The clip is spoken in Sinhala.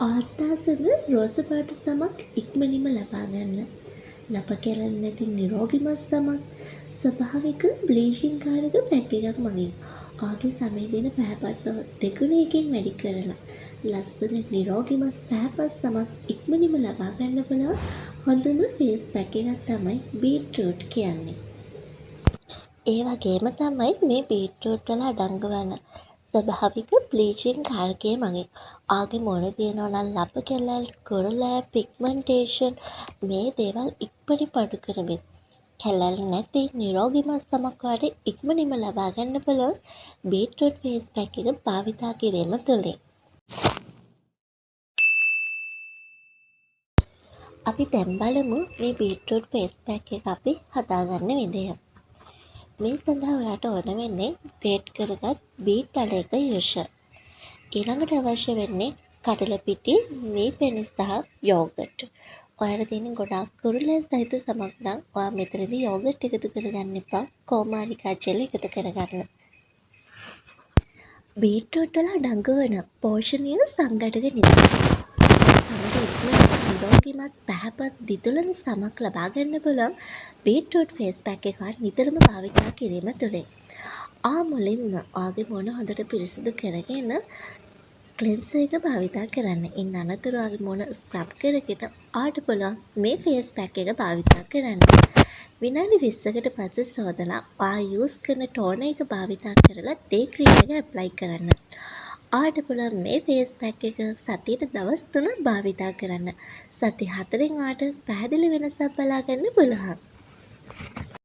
ආත්තාසන රෝස පාට සමක් ඉක්මනින්ම ලබා ගන්න. ලප කැලල් නැති නිරෝගිමත් සමක් ස්වභාවික බ්ලීචින් කාරක පැක් එකක් මගින් ඔයාගේ සමේ තියෙන පැහැපත් බව දෙගුණයකින් වැඩි කරලා ලස්සන නිරෝගිමත් පැහැපත් සමක් ඉක්මනින්ම ලබා ගන්න පුළුවන් හොඳම ෆේස් පැක් එකක් තමයි බීට්රූට් කියන්නේ. ඒ වගේම තමයි මේ බීට්රූට් වල අඩංගු වන ස්වභාවික බ්ලීචින් කාරකය මගින් ඔයාගේ මූණේ තියෙනවා නම් ලප කැලැල්, කුරුලෑ, පිග්මන්ටේෂන් මේ දේවල් ඉක්මනින්ම අඩු කරමින් කැලැල් නැති නිරෝගිමත් සමක් ඔයාට ඉක්මනින්ම ලබා ගන්න පුළුවන් බීට්රූට් ෆේස් පැක් එක භාවිතා කිරීම තුළින්. අපි දැන් බලමු මේ බීට්රූට් ෆේස් පැක් එක අපි හදාගන්න විදිය. මේ සඳහා ඔයාට ඕන වෙන්නේ ග්‍රේට් කරගත් බීට් අල එක යුෂ. ඊළඟට අවශ්‍ය වෙන්නේ කඩල පිටි, මී පැණි සහ යෝගට්. ඔයාට තියෙන ගොඩාක් කුරුලෑ සහිත සමක් නම් ඔයා මෙතනදී යෝගට් එකතු කරගන්න එපා. කෝමාරිකා ජෙල් එකතු කරගන්න. බීට්රූට් වල අඩංගු වන පෝෂණීය සංඝටක නිසා සමට ඉක්මනින් නිරෝගිමත් පැහැපත් දිදුලන සමක් ලබා ගන්න පුළුවන් බීට්රූට් ෆේස් පැක් එක නිතරම භාවිතා කිරීම තුළින්. මුලින්ම ඔයාගේ මූණ හොඳට පිරිසිදු කරගෙන ක්ලෙන්සර් එක භාවිතා කරන්න. ඉන් අනතුරුව ඔයාගේ මූණ ස්ක්‍රබ් කරගෙන ඔයාට පුළුවන් මේ ෆේස් පැක් එක භාවිතා කරන්න. විනාඩි 20කට පස්සේ සෝදලා ඔයා යූස් කරන ටෝනර් එක භාවිතා කරලා ඩේ ක්‍රීම් එක ඇප්ලයි කරන්න. ඔයාට පුළුවන් මේ ෆේස් පැක් එක සතියට දවස් 3ක් භාවිතා කරන්න. සති 4න් ඔයාට පැහැදිලි වෙනසක් බලා ගන්න පුළුවන්.